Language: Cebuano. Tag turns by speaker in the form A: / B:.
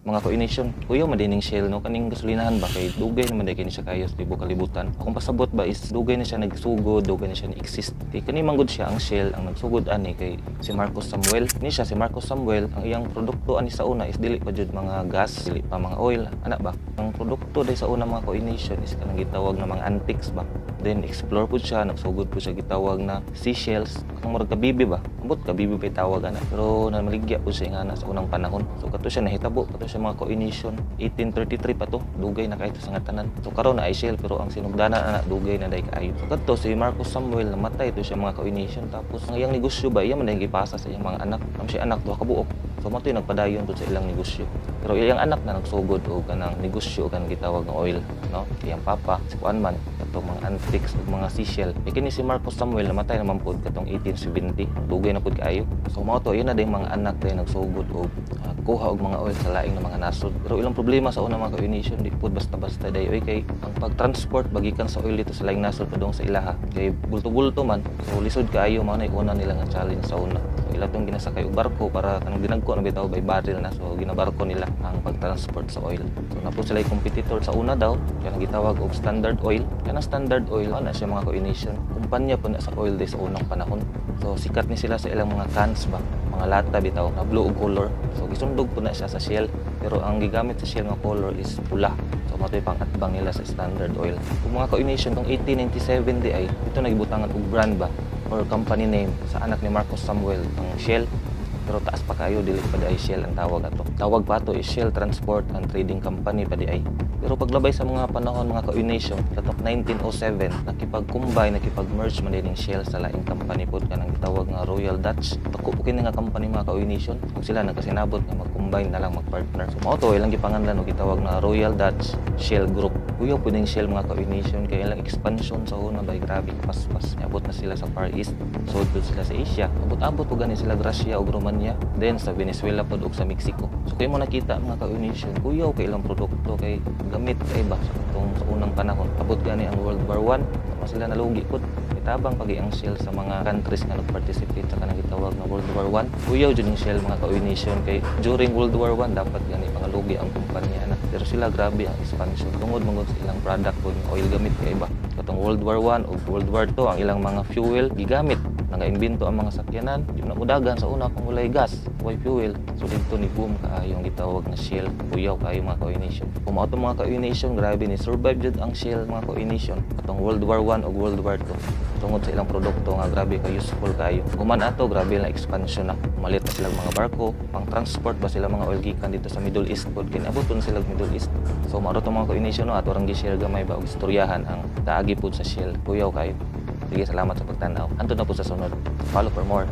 A: Mga ka-nation, kuyaw man dining Shell, no, kaning gasolinahan ba, kay dugay naman diay kini siya kayo sa tibuok kalibutan. Akong pasabot ba is dugay na siya nagsugod, dugay na siya ni-exist. Kay kani man gud siya, ang Shell, ang nagsugod ani kay si Marcos Samuel. Ni siya si Marcos Samuel, ang iyang produkto ani sa una is dili pa jud mga gas, dili pa mga oil, ana ba. Ang produkto day sa una, mga ka-nation, is kanang gitawag na mga antiques ba. Then explore pud siya, nagsugod pud siya gitawag na seashells, ang murag kabibi ba. Ambot kabibi ba tawag ana. Pero namaligya pud siya nga sa unang panahon. So kato siya nahitabo, kato siya, mga ka-nation, 1833 pa to, dugay na kaayo to sa nga tanan. So karon na ay Shell, pero ang sinugdanan ana dugay na day kaayo. So kadto si Marcos Samuel, namatay to siya, mga ka-nation, tapos ang iyang negosyo ba, iya man dahil gipasa sa iyang mga anak. Ang siya anak duha ka buok. So mao to nagpadayon pud sa ilang negosyo. Pero iyang anak na nagsugod og kanang negosyo kanang gitawag nga oil, no? Iyang papa si kuan man, katong mga antiques ug mga seashell. E kini si Marcos Samuel, namatay naman pud katong 1870. Dugay na pud kaayo. So mao to, yun na din mga anak day nagsugod og kuha og mga oil sa laing na mga nasod. Pero ilang problema sa una, mga ka-nation, di pud basta-basta day oy, kay ang pag-transport bagikan sa oil dito sa laing nasod padung sa ilaha kay bulto-bulto man. So lisod kaayo, mao na una nila nga challenge sa una. So ila tong ginasakay og barko para kanang dinagko na bitaw by barrel na, so ginabarko nila ang pag-transport sa oil. So naa po sila competitor sa una daw, kaya gitawag og Standard Oil. Kanang Standard Oil ana siya, mga ka-nation. Kumpanya po na sa oil day sa unang panahon. So sikat ni sila sa ilang mga cans ba, mga lata bitaw na blue og color. So gisundog po na siya sa Shell, pero ang gigamit sa Shell nga color is pula. So mao to'y pang-atbang nila sa Standard Oil. Kung mga ka-nation, tong 1897 di ay ito nagibutangan og brand ba or company name sa anak ni Marcos Samuel ang Shell. Pero taas pa kayo, dili pa di ay Shell ang tawag ato. Tawag pa ato is Shell Transport and Trading Company pa di ay. Pero paglabay sa mga panahon, mga ka-nation, katong 1907, nakipag-combine, nakipag-merge man din Shell sa laing company pod, kanang gitawag nga Royal Dutch. Dako po kini nga company, mga ka-nation. Ug sila nagkasinabot nga mag-combine na lang, mag-partner. So mao to ilang gipanganlan og gitawag na Royal Dutch Shell Group. Kuyaw po ning Shell, mga ka-nation, kay ilang expansion sa una bay grabe paspas. Niabot na sila sa Far East. So pud sila sa Asia. Abot-abot po gani sila Russia ug Romania, then sa Venezuela pod ug sa Mexico. So kay mo nakita, mga ka-nation, kuyaw kay ilang produkto kay gamit kay ba sa katong sa unang panahon. Abot gani ang World War I, wa sila nalugi pud. Itabang pagi ang Shell sa mga countries nga nag-participate sa kanang gitawag na World War I. Kuyaw jud ning Shell, mga ka-nation, kay during World War I dapat gani pangalugi ang kumpanya na. Pero sila grabe ang expansion tungod man gud sa ilang product pud nga oil, gamit kay ba. Katong World War I ug World War II, ang ilang mga fuel gigamit, nangaimbento ang mga sakyanan, di na mudagan sa una kung walay gas, way fuel. So didto ni boom kaayo ang gitawag na Shell. Kuyaw kaayo, mga ka-nation. Kung mao to, mga ka-nation, grabe ni survive jud ang Shell, mga ka-nation, katong World War I ug World War II, tungod sa ilang produkto nga grabe ka useful kaayo. Human ato, grabe na expansion na. Malit na silang mga barko, pang transport ba sila mga oil gikan dito sa Middle East pod, kay abot na sila Middle East. So mao to, mga ka-nation, no, ato rang gi-share gamay ba og istoryahan ang kaagi pod sa Shell. Kuyaw kaayo. Sige, salamat sa pagtanaw. Hantod na po sa sunod. Follow for more.